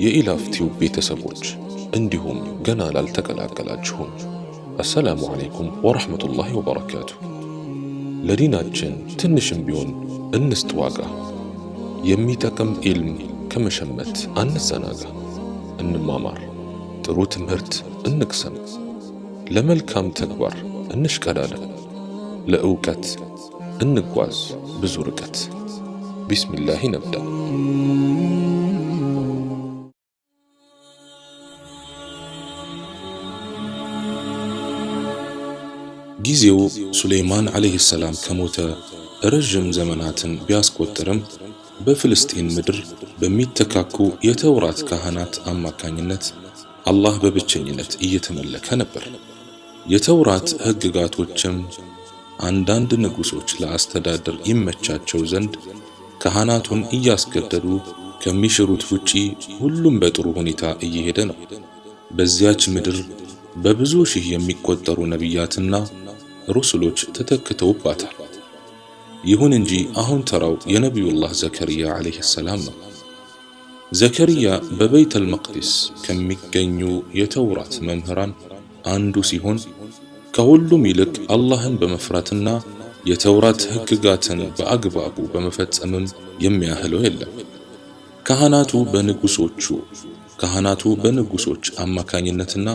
የኢላፍ ቲዩብ ቤተሰቦች እንዲሁም ገና ላልተቀላቀላችሁም السلام عليكم ورحمة الله وبركاته። ለዲናችን ትንሽም ቢሆን እንስጥ ዋጋ። የሚጠቅም ኢልም ከመሸመት አንዘናጋ። እንማማር፣ ጥሩ ትምህርት እንቅሰም፣ ለመልካም ተግባር እንሽቀዳደም፣ ለእውቀት እንጓዝ ብዙ ርቀት። بسم الله نبدأ። ጊዜው ሱለይማን عليه السلام ከሞተ ረዥም ዘመናትን ቢያስቆጥርም በፍልስጤን ምድር በሚተካኩ የተውራት ካህናት አማካኝነት አላህ በብቸኝነት እየተመለከ ነበር። የተውራት ሕግጋቶችም አንዳንድ ንጉሶች ለአስተዳደር ይመቻቸው ዘንድ ካህናቱን እያስገደዱ ከሚሽሩት ውጪ ሁሉም በጥሩ ሁኔታ እየሄደ ነው። በዚያች ምድር በብዙ ሺህ የሚቆጠሩ ነቢያትና ሩሱሎች ተተክተውባታል። ይሁን እንጂ አሁን ተራው የነቢዩላህ ዘከርያ ዓለይሂ ሰላም ነው። ዘከርያ በበይተል መቅዲስ ከሚገኙ የተውራት መምህራን አንዱ ሲሆን ከሁሉም ይልቅ አላህን በመፍራትና የተውራት ሕግጋትን በአግባቡ በመፈጸምም የሚያህለው የለም። ካህናቱ በንጉሶች አማካኝነትና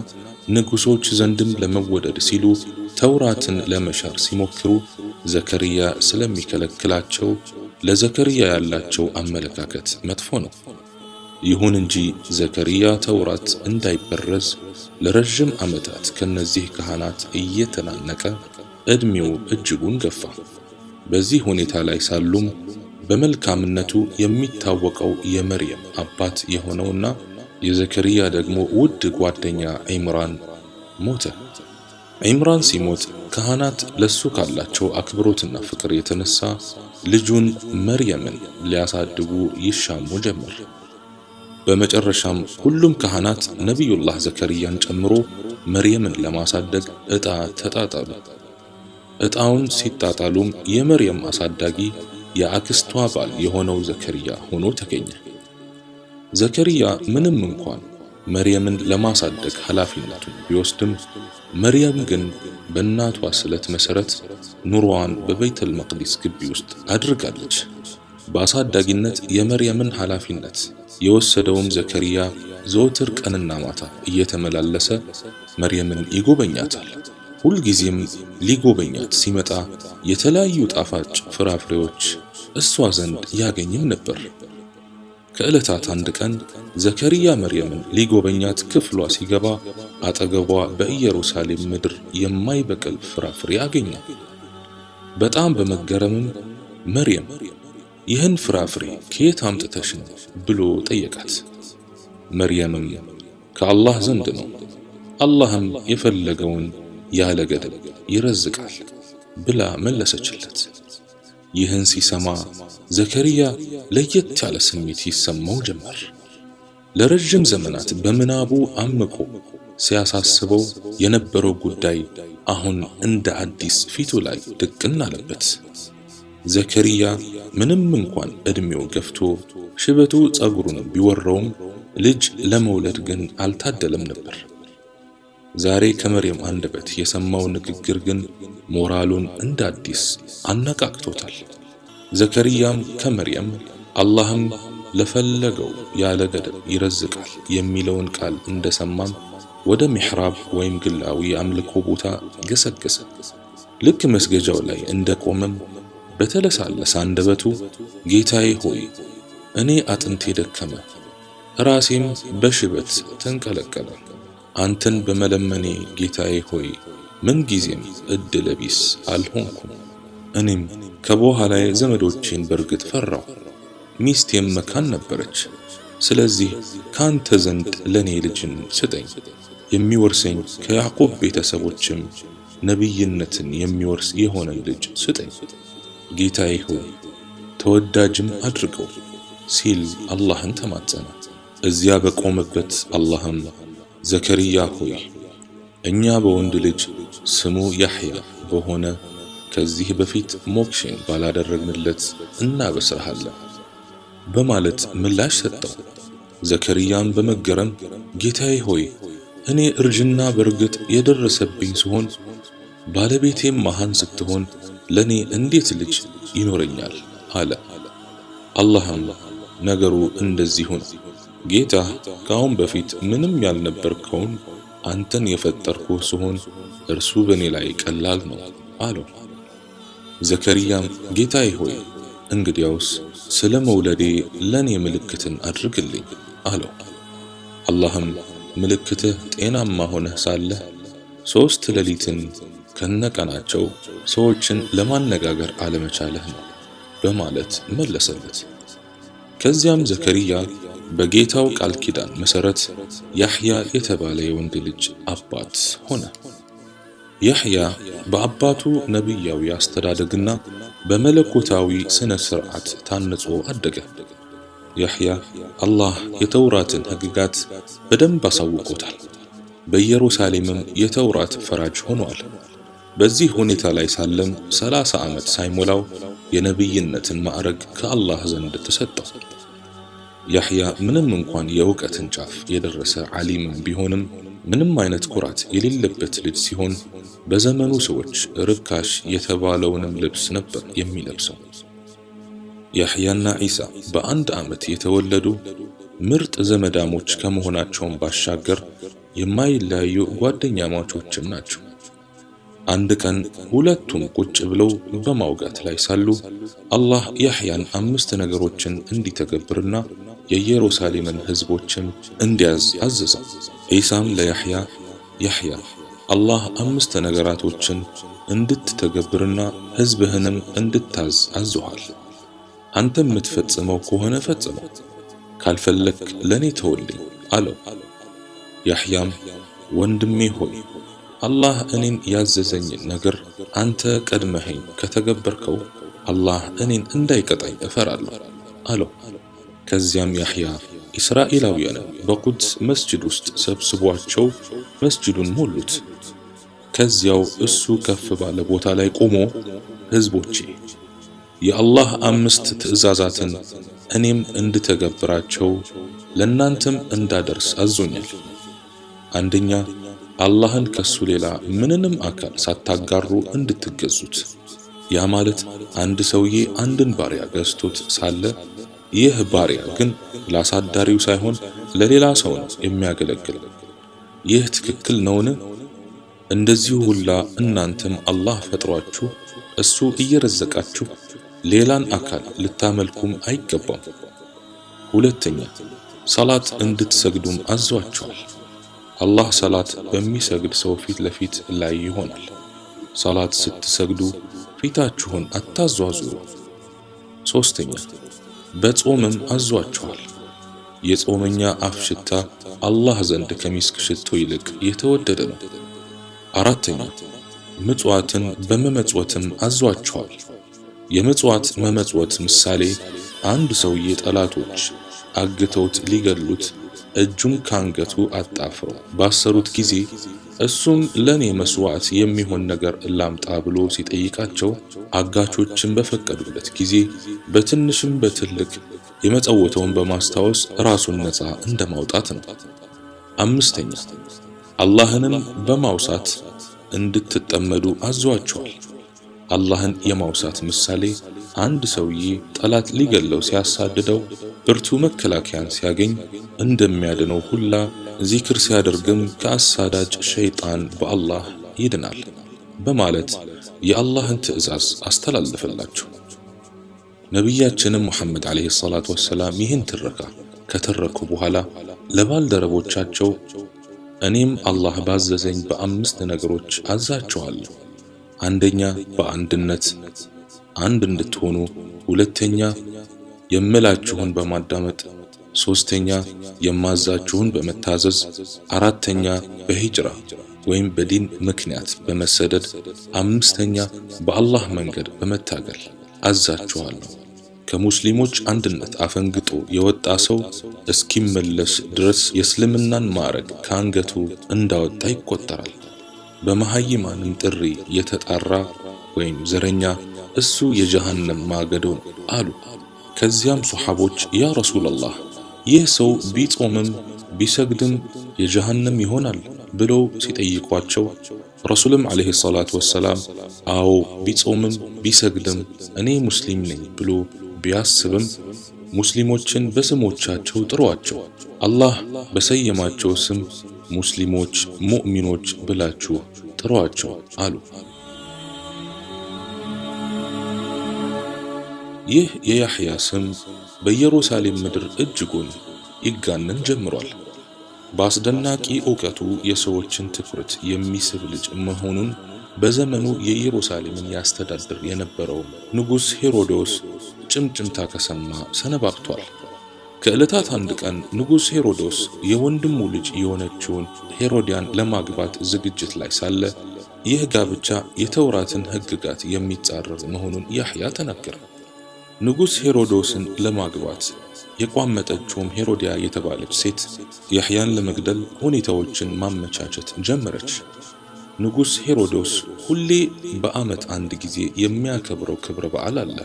ንጉሶች ዘንድም ለመወደድ ሲሉ ተውራትን ለመሻር ሲሞክሩ ዘከርያ ስለሚከለክላቸው ለዘከርያ ያላቸው አመለካከት መጥፎ ነው። ይሁን እንጂ ዘከርያ ተውራት እንዳይበረዝ ለረዥም ዓመታት ከነዚህ ካህናት እየተናነቀ ዕድሜው እጅጉን ገፋ። በዚህ ሁኔታ ላይ ሳሉም በመልካምነቱ የሚታወቀው የመርየም አባት የሆነውና የዘከርያ ደግሞ ውድ ጓደኛ ዒምራን ሞተ። ዒምራን ሲሞት ካህናት ለሱ ካላቸው አክብሮትና ፍቅር የተነሳ ልጁን መርየምን ሊያሳድጉ ይሻሙ ጀመር። በመጨረሻም ሁሉም ካህናት ነቢዩላህ ዘከርያን ጨምሮ መርየምን ለማሳደግ ዕጣ ተጣጣሉ። ዕጣውን ሲጣጣሉም የመርየም አሳዳጊ የአክስቷ ባል የሆነው ዘከርያ ሆኖ ተገኘ። ዘከርያ ምንም እንኳን መርየምን ለማሳደግ ኃላፊነቱን ቢወስድም መርየም ግን በእናቷ ስለት መሰረት ኑሮዋን በቤተል መቅዲስ ግቢ ውስጥ አድርጋለች። በአሳዳጊነት የመርየምን ኃላፊነት የወሰደውም ዘከርያ ዘወትር ቀንና ማታ እየተመላለሰ መርየምን ይጎበኛታል። ሁልጊዜም ሊጎበኛት ሲመጣ የተለያዩ ጣፋጭ ፍራፍሬዎች እሷ ዘንድ ያገኝም ነበር። ከዕለታት አንድ ቀን ዘከርያ መርየምን ሊጎበኛት ክፍሏ ሲገባ አጠገቧ በኢየሩሳሌም ምድር የማይበቅል ፍራፍሬ አገኘ። በጣም በመገረምም "መርየም፣ ይህን ፍራፍሬ ከየት አምጥተሽ ነው?" ብሎ ጠየቃት። መርየምም "ከአላህ ዘንድ ነው፣ አላህም የፈለገውን ያለ ገደብ ይረዝቃል" ብላ መለሰችለት። ይህን ሲሰማ ዘከርያ ለየት ያለ ስሜት ይሰማው ጀመር። ለረጅም ዘመናት በምናቡ አምቆ ሲያሳስበው የነበረው ጉዳይ አሁን እንደ አዲስ ፊቱ ላይ ድቅን አለበት። ዘከርያ ምንም እንኳን ዕድሜው ገፍቶ ሽበቱ ፀጉሩን ቢወረውም ልጅ ለመውለድ ግን አልታደለም ነበር። ዛሬ ከመርየም አንደበት የሰማው ንግግር ግን ሞራሉን እንደ አዲስ አነቃቅቶታል። ዘከርያም ከመርየም "አላህም ለፈለገው ያለ ገደብ ይረዝቃል" የሚለውን ቃል እንደሰማም ወደ ሚሕራብ ወይም ግላዊ የአምልኮ ቦታ ገሰገሰ። ልክ መስገጃው ላይ እንደቆመም በተለሳለሰ አንደበቱ "ጌታዬ ሆይ፣ እኔ አጥንቴ ደከመ፣ ራሴም በሽበት ተንቀለቀለ። አንተን በመለመኔ ጌታዬ ሆይ ምንጊዜም ዕድለ ቢስ አልሆንኩም። እኔም ከበኋላዬ ዘመዶቼን በእርግጥ ፈራሁ፣ ሚስቴም መካን ነበረች። ስለዚህ ካንተ ዘንድ ለኔ ልጅን ስጠኝ፣ የሚወርሰኝ ከያዕቆብ ቤተሰቦችም ነቢይነትን የሚወርስ የሆነን ልጅ ስጠኝ። ጌታዬ ሆይ፣ ተወዳጅም አድርገው" ሲል አላህን ተማጸነ። እዚያ በቆመበት አላህም "ዘከርያ ሆይ፣ እኛ በወንድ ልጅ ስሙ ያሕያ በሆነ ከዚህ በፊት ሞክሼን ባላደረግንለት እናበስርሃለን" በማለት ምላሽ ሰጠው። ዘከርያም በመገረም ጌታዬ ሆይ፣ እኔ እርጅና በርግጥ የደረሰብኝ ሲሆን ባለቤቴም መሃን ስትሆን ለኔ እንዴት ልጅ ይኖረኛል? አለ። አላህም ነገሩ እንደዚሁ ነው፣ ጌታህ ከአሁን በፊት ምንም ያልነበርከውን አንተን የፈጠርኩህ ሲሆን እርሱ በእኔ ላይ ቀላል ነው አለው። ዘከርያም ጌታዬ ሆይ፣ እንግዲያውስ ስለ መውለዴ ለኔ ምልክትን አድርግልኝ አለው። አላህም ምልክትህ ጤናማ ሆነህ ሳለህ 3 ሌሊትን ከነቀናቸው ሰዎችን ለማነጋገር አለመቻልህ ነው በማለት መለሰለት። ከዚያም ዘከርያ በጌታው ቃል ኪዳን መሰረት ያህያ የተባለ የወንድ ልጅ አባት ሆነ። ያህያ በአባቱ ነብያዊ አስተዳደግና በመለኮታዊ ስነ ስርዓት ታንጾ አደገ። ያህያ አላህ የተውራትን ሕግጋት በደንብ አሳውቆታል። በኢየሩሳሌምም የተውራት ፈራጅ ሆኗል። በዚህ ሁኔታ ላይ ሳለም 30 ዓመት ሳይሞላው የነብይነትን ማዕረግ ከአላህ ዘንድ ተሰጠው። ያህያ ምንም እንኳን የእውቀትን ጫፍ የደረሰ ዓሊምም ቢሆንም ምንም አይነት ኩራት የሌለበት ልጅ ሲሆን በዘመኑ ሰዎች ርካሽ የተባለውንም ልብስ ነበር የሚለብሰው። ያህያና ዒሳ በአንድ ዓመት የተወለዱ ምርጥ ዘመዳሞች ከመሆናቸውም ባሻገር የማይለያዩ ጓደኛማቾችም ናቸው። አንድ ቀን ሁለቱም ቁጭ ብለው በማውጋት ላይ ሳሉ አላህ ያህያን 5 ነገሮችን እንዲተገብርና የኢየሩሳሌምን ህዝቦችም እንዲያዝ አዘዘው። ዒሳም ለያህያ ያህያ፣ አላህ 5 ነገራቶችን እንድትተገብርና ህዝብህንም እንድታዝ አዞሃል። አንተ የምትፈጽመው ከሆነ ፈጽመው፣ ካልፈለክ ለኔ ተወልኝ አለው። ያህያም ወንድሜ ሆይ፣ አላህ እኔን ያዘዘኝን ነገር አንተ ቀድመኸኝ ከተገበርከው አላህ እኔን እንዳይቀጣኝ እፈራለሁ አለው። ከዚያም ያህያ እስራኤላውያንን በቁድስ መስጂድ ውስጥ ሰብስቧቸው መስጂዱን ሞሉት። ከዚያው እሱ ከፍ ባለ ቦታ ላይ ቆሞ ህዝቦቼ፣ የአላህ 5 ትእዛዛትን እኔም እንድተገብራቸው ለእናንተም እንዳደርስ አዞኛል። አንደኛ፣ አላህን ከሱ ሌላ ምንንም አካል ሳታጋሩ እንድትገዙት። ያ ማለት አንድ ሰውዬ አንድን ባሪያ ገዝቶት ሳለ ይህ ባሪያ ግን ላሳዳሪው ሳይሆን ለሌላ ሰው ነው የሚያገለግለው። ይህ ትክክል ነውን? እንደዚሁ ሁላ እናንተም አላህ ፈጥሯችሁ እሱ እየረዘቃችሁ ሌላን አካል ልታመልኩም አይገባም። ሁለተኛ፣ ሰላት እንድትሰግዱም አዟችኋል። አላህ ሰላት በሚሰግድ ሰው ፊት ለፊት ላይ ይሆናል። ሰላት ስትሰግዱ ፊታችሁን አታዟዙሩ። ሶስተኛ፣ በጾምም አዟችኋል። የጾመኛ አፍ ሽታ አላህ ዘንድ ከሚስክ ሽቶ ይልቅ የተወደደ ነው። አራተኛ፣ ምጽዋትን በመመጽወትም አዟችኋል። የምጽዋት መመጽወት ምሳሌ አንድ ሰውዬ ጠላቶች አግተውት ሊገድሉት እጁን ካንገቱ አጣፍረው ባሰሩት ጊዜ እሱም ለኔ መስዋዕት የሚሆን ነገር ላምጣ ብሎ ሲጠይቃቸው አጋቾችን በፈቀዱለት ጊዜ በትንሽም በትልቅ የመጸወተውን በማስታወስ ራሱን ነፃ እንደማውጣት ነው። አምስተኛ፣ አላህንም በማውሳት እንድትጠመዱ አዟቸዋል። አላህን የማውሳት ምሳሌ አንድ ሰውዬ ጠላት ሊገለው ሲያሳድደው ብርቱ መከላከያን ሲያገኝ እንደሚያድነው ሁላ ዚክር ሲያደርግም ከአሳዳጅ ሸይጣን በአላህ ይድናል በማለት የአላህን ትእዛዝ አስተላለፈላቸው። ነቢያችንም ሙሐመድ ዓለይሂ ሰላቱ ወሰላም ይህን ትረካ ከተረኩ በኋላ ለባልደረቦቻቸው እኔም አላህ ባዘዘኝ በ5 ነገሮች አዛቸዋለሁ። አንደኛ፣ በአንድነት አንድ እንድትሆኑ፣ ሁለተኛ፣ የምላችሁን በማዳመጥ፣ ሶስተኛ፣ የማዛችሁን በመታዘዝ፣ አራተኛ፣ በሂጅራ ወይም በዲን ምክንያት በመሰደድ፣ አምስተኛ፣ በአላህ መንገድ በመታገል አዛችኋለሁ። ከሙስሊሞች አንድነት አፈንግጦ የወጣ ሰው እስኪመለስ ድረስ የእስልምናን ማዕረግ ከአንገቱ እንዳወጣ ይቆጠራል። በመሃይማንም ጥሪ የተጣራ ወይም ዘረኛ እሱ የጀሃነም ማገዶ ነው አሉ። ከዚያም ሱሐቦች ያ ረሱላላህ፣ ይህ ሰው ቢጾምም ቢሰግድም የጀሃነም ይሆናል ብለው ሲጠይቋቸው፣ ረሱልም ዓለይሂ ሰላቱ ወሰላም አዎ፣ ቢጾምም ቢሰግድም እኔ ሙስሊም ነኝ ብሎ ቢያስብም ሙስሊሞችን በስሞቻቸው ጥሯቸው፣ አላህ በሰየማቸው ስም ሙስሊሞች፣ ሙእሚኖች ብላችሁ ጥሯቸው አሉ። ይህ የያሕያ ስም በኢየሩሳሌም ምድር እጅጉን ይጋነን ጀምሯል። በአስደናቂ ዕውቀቱ የሰዎችን ትኩረት የሚስብ ልጅ መሆኑን በዘመኑ የኢየሩሳሌምን ያስተዳድር የነበረው ንጉሥ ሄሮዶስ ጭምጭምታ ከሰማ ሰነባብቷል። ከዕለታት አንድ ቀን ንጉሥ ሄሮዶስ የወንድሙ ልጅ የሆነችውን ሄሮዲያን ለማግባት ዝግጅት ላይ ሳለ፣ ይህ ጋብቻ የተውራትን ሕግጋት የሚጻረር መሆኑን ያሕያ ተናገረ። ንጉሥ ሄሮዶስን ለማግባት የቋመጠችውም ሄሮዲያ የተባለች ሴት ያሕያን ለመግደል ሁኔታዎችን ማመቻቸት ጀመረች። ንጉሥ ሄሮዶስ ሁሌ በዓመት አንድ ጊዜ የሚያከብረው ክብረ በዓል አለ።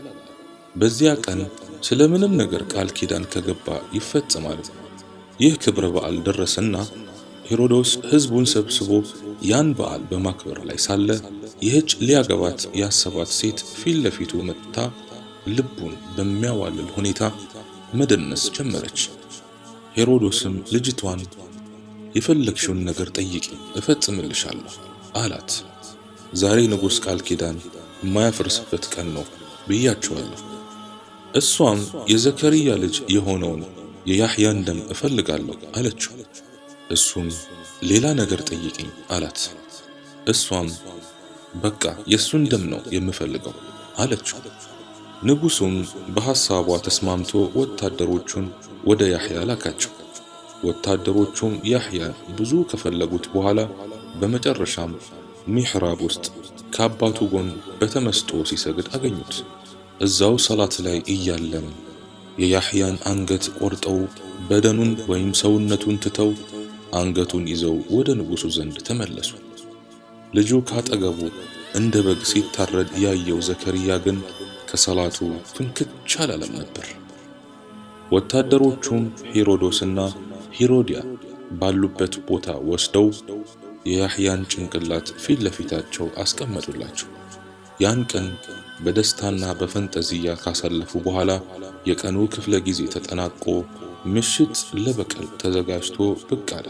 በዚያ ቀን ስለምንም ነገር ቃል ኪዳን ከገባ ይፈጸማል። ይህ ክብረ በዓል ደረሰና ሄሮዶስ ሕዝቡን ሰብስቦ ያን በዓል በማክበር ላይ ሳለ፣ ይህች ሊያገባት ያሰባት ሴት ፊት ለፊቱ መጥታ ልቡን በሚያዋልል ሁኔታ መደነስ ጀመረች። ሄሮዶስም ልጅቷን የፈለግሽውን ነገር ጠይቂ፣ እፈጽምልሻለሁ አላት። ዛሬ ንጉሥ ቃል ኪዳን የማያፈርስበት ቀን ነው ብያቸዋለሁ። እሷም የዘከርያ ልጅ የሆነውን የያሕያን ደም እፈልጋለሁ አለችው። እሱም ሌላ ነገር ጠይቅኝ አላት። እሷም በቃ የእሱን ደም ነው የምፈልገው አለችው። ንጉሱም በሐሳቧ ተስማምቶ ወታደሮቹን ወደ ያሕያ ላካቸው። ወታደሮቹም ያሕያን ብዙ ከፈለጉት በኋላ በመጨረሻም ሚሕራብ ውስጥ ከአባቱ ጎን በተመስጦ ሲሰግድ አገኙት። እዛው ሰላት ላይ እያለም የያሕያን አንገት ቆርጠው በደኑን ወይም ሰውነቱን ትተው አንገቱን ይዘው ወደ ንጉሱ ዘንድ ተመለሱ። ልጁ ካጠገቡ እንደ በግ ሲታረድ ያየው ዘከርያ ግን ከሰላቱ ፍንክች አላለም ነበር። ወታደሮቹም ሄሮዶስና ሄሮዲያ ባሉበት ቦታ ወስደው የያሕያን ጭንቅላት ፊት ለፊታቸው አስቀመጡላቸው። ያን ቀን በደስታና በፈንጠዝያ ካሳለፉ በኋላ የቀኑ ክፍለ ጊዜ ተጠናቆ ምሽት ለበቀል ተዘጋጅቶ ብቅ አለ።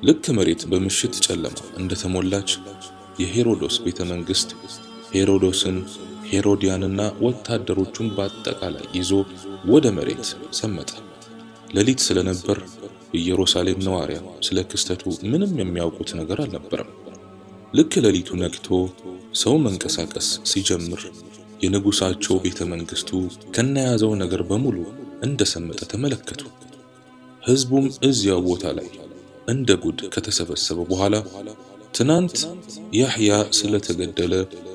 ልክ መሬት በምሽት ጨለማ እንደተሞላች የሄሮዶስ ቤተ መንግስት ሄሮዶስን፣ ሄሮዲያንና ወታደሮቹን በአጠቃላይ ይዞ ወደ መሬት ሰመጠ። ሌሊት ስለነበር የኢየሩሳሌም ነዋሪያ ስለ ክስተቱ ምንም የሚያውቁት ነገር አልነበረም። ልክ ሌሊቱ ነግቶ ሰው መንቀሳቀስ ሲጀምር የንጉሳቸው ቤተ መንግስቱ ከነያዘው ነገር በሙሉ እንደሰመጠ ተመለከቱ። ህዝቡም እዚያው ቦታ ላይ እንደ ጉድ ከተሰበሰበ በኋላ፣ ትናንት ያሕያ ስለተገደለ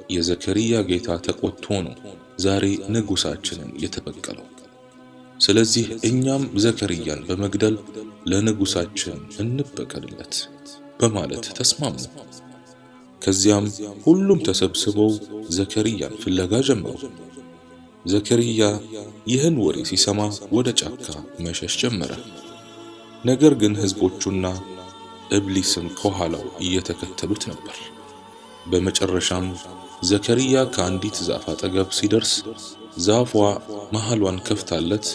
የዘከርያ ጌታ ተቆጥቶ ነው ዛሬ ንጉሳችንን የተበቀለው። ስለዚህ እኛም ዘከርያን በመግደል ለንጉሳችን እንበቀልለት በማለት ተስማሙ። ከዚያም ሁሉም ተሰብስበው ዘከርያን ፍለጋ ጀመሩ። ዘከርያ ይህን ወሬ ሲሰማ ወደ ጫካ መሸሽ ጀመረ። ነገር ግን ህዝቦቹና እብሊስም ከኋላው እየተከተሉት ነበር። በመጨረሻም ዘከርያ ከአንዲት ዛፍ አጠገብ ሲደርስ ዛፏ መሃሏን ከፍታለት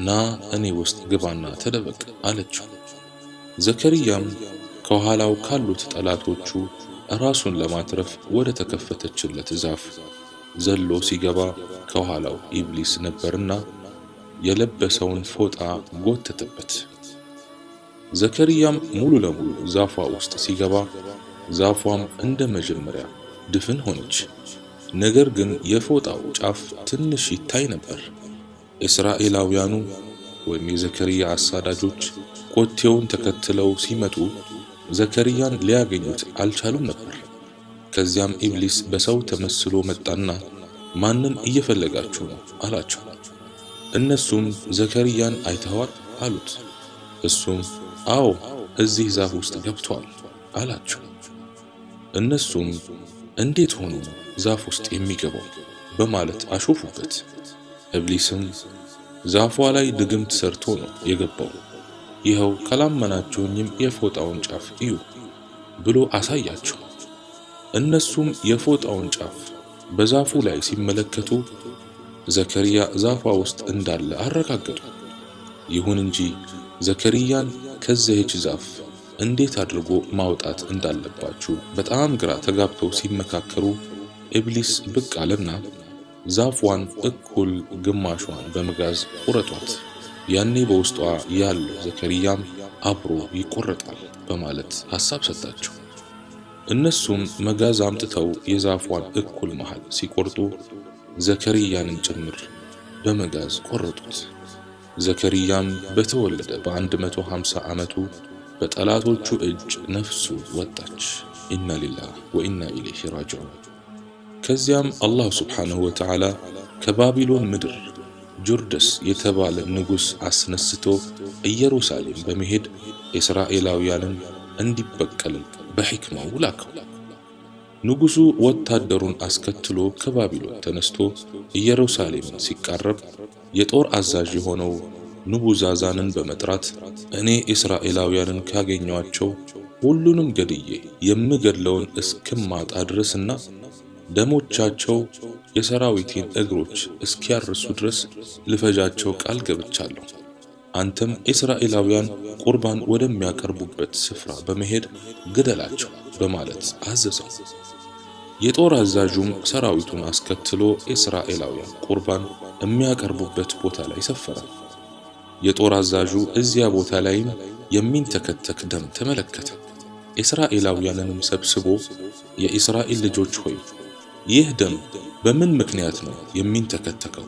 ና እኔ ውስጥ ግባና ተደበቅ አለችው። ዘከርያም ከኋላው ካሉት ጠላቶቹ ራሱን ለማትረፍ ወደ ተከፈተችለት ዛፍ ዘሎ ሲገባ ከኋላው ኢብሊስ ነበርና የለበሰውን ፎጣ ጎተተበት። ዘከርያም ሙሉ ለሙሉ ዛፏ ውስጥ ሲገባ ዛፏም እንደ መጀመሪያ ድፍን ሆነች። ነገር ግን የፎጣው ጫፍ ትንሽ ይታይ ነበር። እስራኤላውያኑ ወይም የዘከርያ አሳዳጆች ኮቴውን ተከትለው ሲመጡ ዘከርያን ሊያገኙት አልቻሉም ነበር። ከዚያም ኢብሊስ በሰው ተመስሎ መጣና ማንን እየፈለጋችሁ ነው አላቸው። እነሱም ዘከርያን አይተዋል አሉት። እሱም አዎ፣ እዚህ ዛፍ ውስጥ ገብቷል አላቸው። እነሱም እንዴት ሆኖ ነው ዛፍ ውስጥ የሚገባው በማለት አሾፉበት። እብሊስም ዛፏ ላይ ድግምት ሰርቶ ነው የገባው። ይኸው ካላመናችሁኝም የፎጣውን ጫፍ እዩ ብሎ አሳያቸው። እነሱም የፎጣውን ጫፍ በዛፉ ላይ ሲመለከቱ ዘከርያ ዛፏ ውስጥ እንዳለ አረጋገጡ። ይሁን እንጂ ዘከርያን ከዚህች ዛፍ እንዴት አድርጎ ማውጣት እንዳለባችሁ በጣም ግራ ተጋብተው ሲመካከሩ ኢብሊስ ብቅ አለና ዛፏን እኩል ግማሿን በመጋዝ ቁረጧት፣ ያኔ በውስጧ ያለው ዘከርያም አብሮ ይቆረጣል በማለት ሐሳብ ሰጣቸው። እነሱም መጋዝ አምጥተው የዛፏን እኩል መሃል ሲቆርጡ ዘከርያንም ጭምር በመጋዝ ቆረጡት። ዘከርያም በተወለደ በ150 ዓመቱ በጠላቶቹ እጅ ነፍሱ ወጣች። إنا لله وإنا إليه راجعون። ከዚያም አላህ سبحانه وتعالى ከባቢሎን ምድር ጁርደስ የተባለ ንጉሥ አስነስቶ ኢየሩሳሌም በመሄድ እስራኤላውያንን እንዲበቀል በሕክማው ላከው። ንጉሡ ወታደሩን አስከትሎ ከባቢሎን ተነስቶ ኢየሩሳሌምን ሲቃረብ የጦር አዛዥ የሆነው ንቡዛዛንን በመጥራት እኔ እስራኤላውያንን ካገኘኋቸው ሁሉንም ገድዬ የምገድለውን እስክማጣ ድረስና ደሞቻቸው የሰራዊቴን እግሮች እስኪያርሱ ድረስ ልፈጃቸው ቃል ገብቻለሁ። አንተም እስራኤላውያን ቁርባን ወደሚያቀርቡበት ስፍራ በመሄድ ግደላቸው በማለት አዘዘው። የጦር አዛዡም ሰራዊቱን አስከትሎ እስራኤላውያን ቁርባን የሚያቀርቡበት ቦታ ላይ ሰፈረ። የጦር አዛዡ እዚያ ቦታ ላይም የሚንተከተክ ደም ተመለከተ። እስራኤላውያንንም ሰብስቦ የእስራኤል ልጆች ሆይ፣ ይህ ደም በምን ምክንያት ነው የሚንተከተከው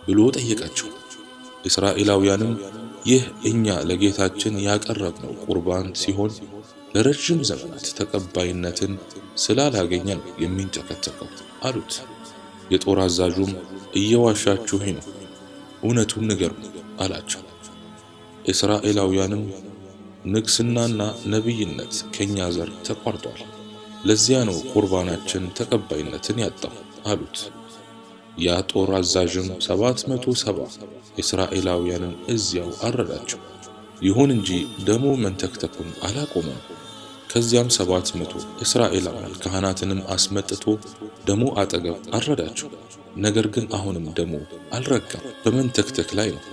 ብሎ ጠየቃቸው። እስራኤላውያንም ይህ እኛ ለጌታችን ያቀረብነው ቁርባን ሲሆን ለረጅም ዘመናት ተቀባይነትን ስላላገኘ ነው የሚንተከተከው አሉት። የጦር አዛዡም እየዋሻችሁኝ ነው፣ እውነቱን ንገሩ አላቸው። እስራኤላውያንም ንግስናና ነቢይነት ከኛ ዘር ተቋርጧል፣ ለዚያ ነው ቁርባናችን ተቀባይነትን ያጣው አሉት። ያ ጦር አዛዥም 770 እስራኤላውያንን እዚያው አረዳቸው። ይሁን እንጂ ደሙ መንተክተኩን አላቆመም። ከዚያም 700 እስራኤላውያን ካህናትንም አስመጥቶ ደሙ አጠገብ አረዳቸው። ነገር ግን አሁንም ደሙ አልረጋም፣ በመንተክተክ ላይ ነው።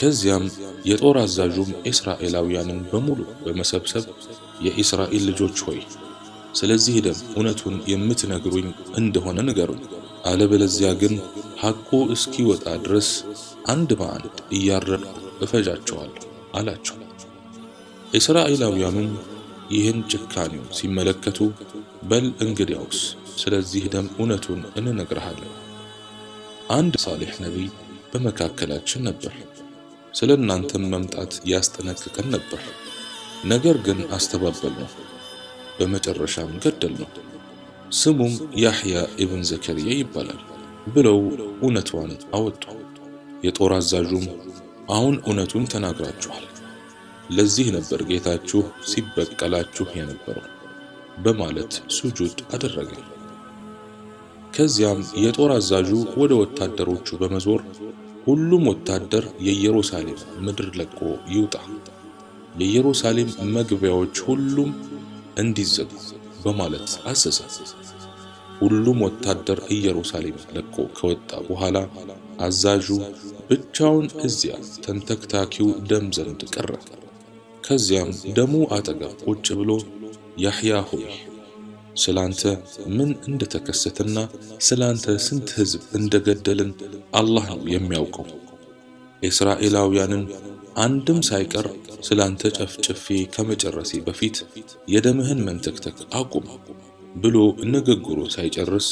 ከዚያም የጦር አዛዡም እስራኤላውያንን በሙሉ በመሰብሰብ የእስራኤል ልጆች ሆይ፣ ስለዚህ ደም እውነቱን የምትነግሩኝ እንደሆነ ንገሩኝ፣ አለበለዚያ ግን ሐቁ እስኪወጣ ድረስ አንድ በአንድ እያረድኩ እፈጃቸዋለሁ አላቸው። እስራኤላውያኑም ይህን ጭካኔውን ሲመለከቱ በል እንግዲያውስ ስለዚህ ደም እውነቱን እንነግርሃለን። አንድ ሳሌሕ ነቢይ በመካከላችን ነበር፣ ስለ እናንተም መምጣት ያስጠነቅቀን ነበር። ነገር ግን አስተባበልነው፣ በመጨረሻም ገደልነው። ስሙም ያሕያ ኢብን ዘከርያ ይባላል ብለው እውነቷን አወጡ። የጦር አዛዡም አሁን እውነቱን ተናግራችኋል፣ ለዚህ ነበር ጌታችሁ ሲበቀላችሁ የነበረው በማለት ሱጁድ አደረገ። ከዚያም የጦር አዛዡ ወደ ወታደሮቹ በመዞር ሁሉም ወታደር የኢየሩሳሌም ምድር ለቆ ይውጣ፣ የኢየሩሳሌም መግቢያዎች ሁሉም እንዲዘጉ በማለት አዘዘ። ሁሉም ወታደር ኢየሩሳሌም ለቆ ከወጣ በኋላ አዛዡ ብቻውን እዚያ ተንተክታኪው ደም ዘንድ ቀረ። ከዚያም ደሙ አጠገብ ቁጭ ብሎ ያሕያ ሆይ፣ ስላንተ ምን እንደተከሰተና ስላንተ ስንት ሕዝብ እንደገደልን አላህ ነው የሚያውቀው። እስራኤላውያንን አንድም ሳይቀር ስላንተ ጨፍጭፌ ከመጨረሴ በፊት የደምህን መንተክተክ አቁም ብሎ ንግግሩ ሳይጨርስ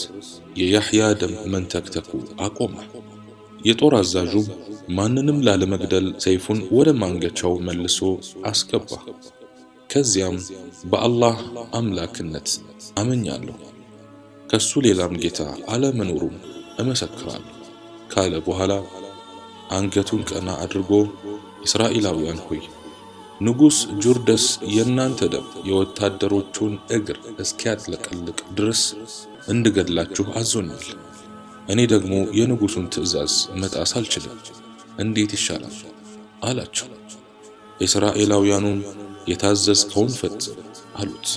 የያሕያ ደም መንተክተኩ አቆመ። የጦር አዛዡም ማንንም ላለመግደል ሰይፉን ወደ ማንገቻው መልሶ አስገባ። ከዚያም በአላህ አምላክነት አመኛለሁ፣ ከሱ ሌላም ጌታ አለመኖሩም እመሰክራለሁ ካለ በኋላ አንገቱን ቀና አድርጎ እስራኤላውያን ሆይ፣ ንጉሥ ጁርደስ የእናንተ ደም የወታደሮቹን እግር እስኪያጥለቀልቅ ድረስ እንድገድላችሁ አዞኛል። እኔ ደግሞ የንጉሡን ትእዛዝ መጣስ አልችልም። እንዴት ይሻላል አላቸው። እስራኤላውያኑም የታዘዝከውን ፈጽም አሉት።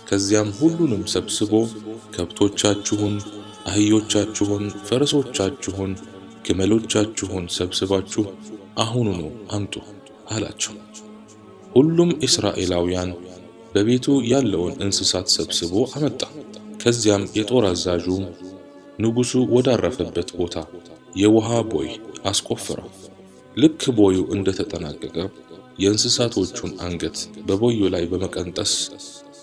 ከዚያም ሁሉንም ሰብስቦ ከብቶቻችሁን፣ አህዮቻችሁን፣ ፈረሶቻችሁን፣ ግመሎቻችሁን ሰብስባችሁ አሁኑኑ አምጡ አላቸው። ሁሉም እስራኤላውያን በቤቱ ያለውን እንስሳት ሰብስቦ አመጣ። ከዚያም የጦር አዛዡ ንጉሱ ወዳረፈበት ቦታ የውሃ ቦይ አስቆፈረው። ልክ ቦዩ እንደተጠናቀቀ የእንስሳቶቹን አንገት በቦዩ ላይ በመቀንጠስ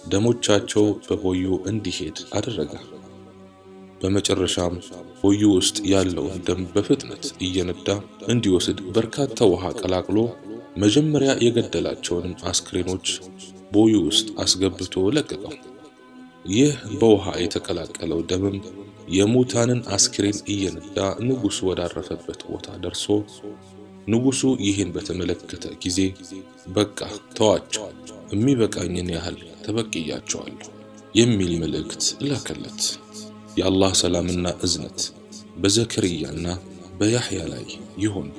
ደሞቻቸው በቦዩ እንዲሄድ አደረገ። በመጨረሻም ቦዩ ውስጥ ያለውን ደም በፍጥነት እየነዳ እንዲወስድ በርካታ ውሃ ቀላቅሎ መጀመሪያ የገደላቸውንም አስክሬኖች ቦዩ ውስጥ አስገብቶ ለቀቀው። ይህ በውሃ የተቀላቀለው ደምም የሙታንን አስክሬን እየነዳ ንጉሱ ወዳረፈበት ቦታ ደርሶ ንጉሱ ይህን በተመለከተ ጊዜ በቃ ተዋቸው፣ የሚበቃኝን ያህል ተበቅያቸዋለሁ የሚል መልእክት ላከለት። የአላህ ሰላምና እዝነት በዘከርያና በያህያ ላይ ይሁን።